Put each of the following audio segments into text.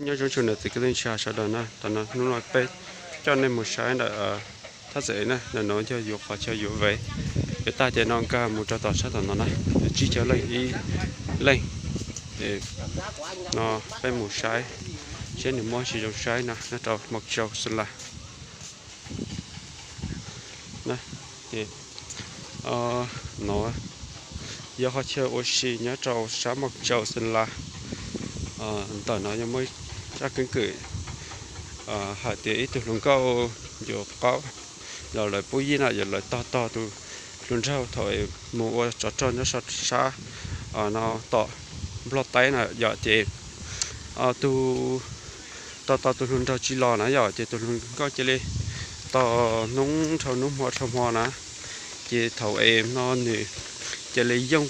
Nyob zoo txhua niam txiv kwv tij neej tsa sawv daws na, tam no hnub no peb coj nej mus saib ntawm thaj txam na, ntawm no yog yus qhov chaw yuav vev. Yuav tag ces no nkag mus rau tom sab tom no na, tsib caug leej ib leej. No peb mus saib seb nws muaj tsis zoo saib no nyob rau Mộc Châu Sơn La. No yog qhov chaw ua si nyob rau sab Mộc Châu Sơn La. Ntawm no yog muaj zaj keeb kwm hais tias ib tug hluas nkauj yuav qaub los lawv pub yib no yuav lawv tog tog tus hluas nraug thaum mus ua tsov rog nyob sab no tom Nplog teb na yom, ces tus tog tog tus hluas nraug tsis los na yom, ces tus hluas nkauj cia li tos hnub dhau hnub hmo dhau hmo na, ces thaum es no nws cia li yooj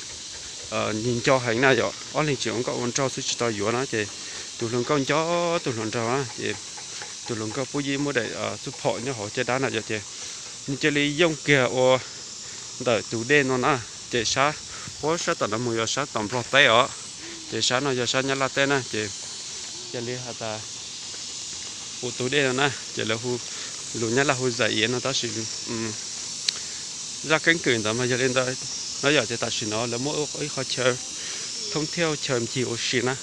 nws nco heev na yom, ob leeg tseem ua nkauj ua nraug xwb tsis tau yuav na, ces tus hluas nkauj nco tus hluas nraug na, ces tus hluas nkauj pub yib muab daim txuj phom nyob hauv caj dab na yom, ces nws cia li yooj kiag ua ntawm tus dej no na, ces sab puab sab tom no mus yog sab tom Nplog teb os, ces sab no yog sab Nyab Laj teb na, ces cia li has tas ua tus dej no na, ces lawv hu, lus Nyab Laj hu dày iế no tab sis zaj keeb kwm ntawd mas yog li ntawd no yom, ces tam sim no lawv muaj ib qhov chaw thoob thiab chaw ncig ua si na,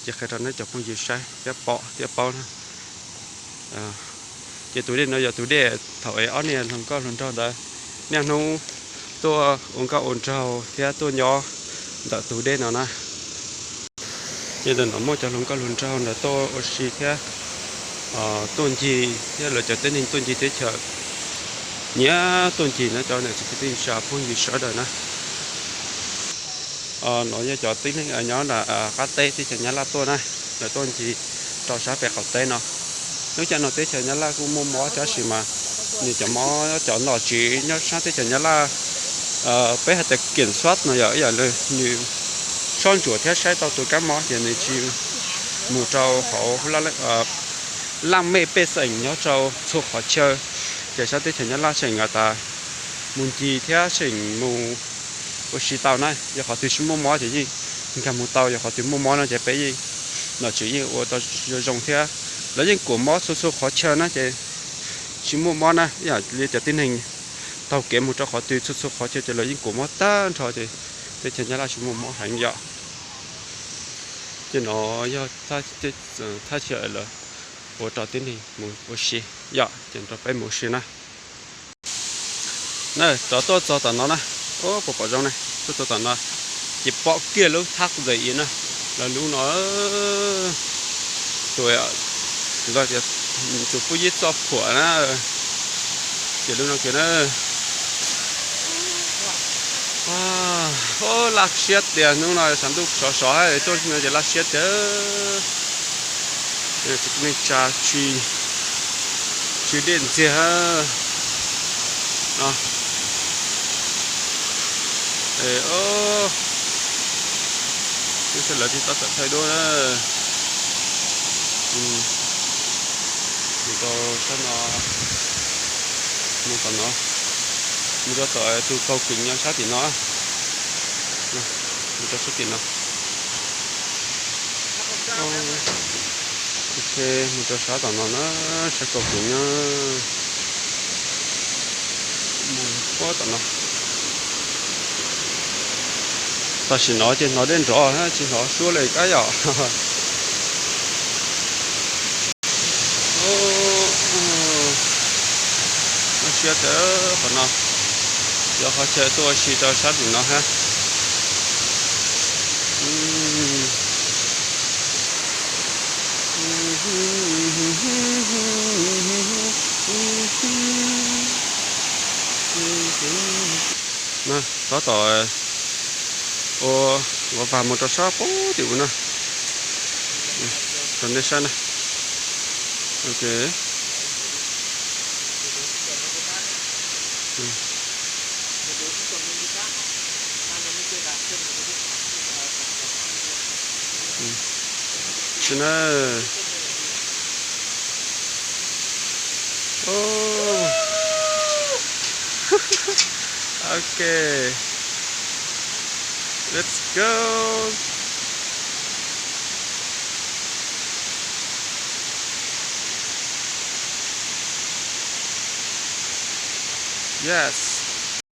ces qhia rau nej cov phooj ywg saib thiab pom thiab paub na. Ces tus dej no yog tus dej thaum es ob niag hluas nkauj hluas nraug ntawd niaj hnub tuaj ua nkauj ua nraug thiab tuaj nyob ntawm tus dej no na. Ces ntawm no muaj cov hluas nkauj hluas nraug ntawd tuaj ua si thiab tuaj ncig thiab lawv cov tib neeg tuaj ncig teb chaws nyiam tuaj ncig na cov niam txiv kwv tij neej tsa phooj ywg sawv daws na. No yog cov tib neeg nyob qab teb teb chaws Nyab Laj tuaj na, lawv tuaj ncig rau sab pem qaum teb no. Lub caij no teb chaws Nyab Laj kuj muaj mob tab sis mas nws cov mob cov nom tswv nyob sab teb chaws Nyab Laj peb hais tias kiểm soát no yog ib yam li nws soj ntsuam thiab saib tau tus kab mob ces nws tsis mus rau hauv laj mej pej xeem nyob rau txhua qhov chaw, ces sab teb chaws Nyab Laj tseem tas mus ncig thiab tseem mus ua si tau na. Yog qhov twg tsis muaj mob ces yeej nkag mus tau, yog qhov twg muaj mob no ces peb yeej, nom tswv yeej ua tau zoo zoo thiab lawv yeej kuam mob txhua txhua qhov chaw na ces tsis muaj mob na. Ib yam li cov tib neeg taug kev mus rau qhov twg txhua txhua qhov chaw ces lawv yeej kuam mob tag nrho ces teb chaws Nyab Laj tsis muaj mob heev yom. Ces no yog thaj chaw lawv ua rau tib neeg mus ua si yom, ces nrog peb mus ua si na. Na, rov tuaj txog tom no na, puas pom zoo ne, tuaj txog tom no ces pom kiag lub thaj zais i na, lawv lub no tus, lawv tias tus pub yib txoj phuam na, ces lub no kiag na. Laj siab tiag, hnub no tshav ntuj sov sov tuaj no ces laj siab tiag. Neej tsa tsis dej ntxiag no. Lawv tsis tau txawm thaij duab na. Mus rau sab no, mus tom no, mus rau tom tus kaug kev nyob sab tim no, mus rau sab tim no. Ok, mus rau sab tom no na, sab kaug kev nyob. Mus puag tom no. Tam sim no ces hnov dej nrov tsis hnov suab li kab yom. Laj siab tiag qhov no, yog qhov chaw tuaj ua si rau sab tim no hab. Tab tom ua, ua vag mus rau sab puag tim u na, rau nej saib na. Ok. Sina. Oh. Ok. Let's go. Yes.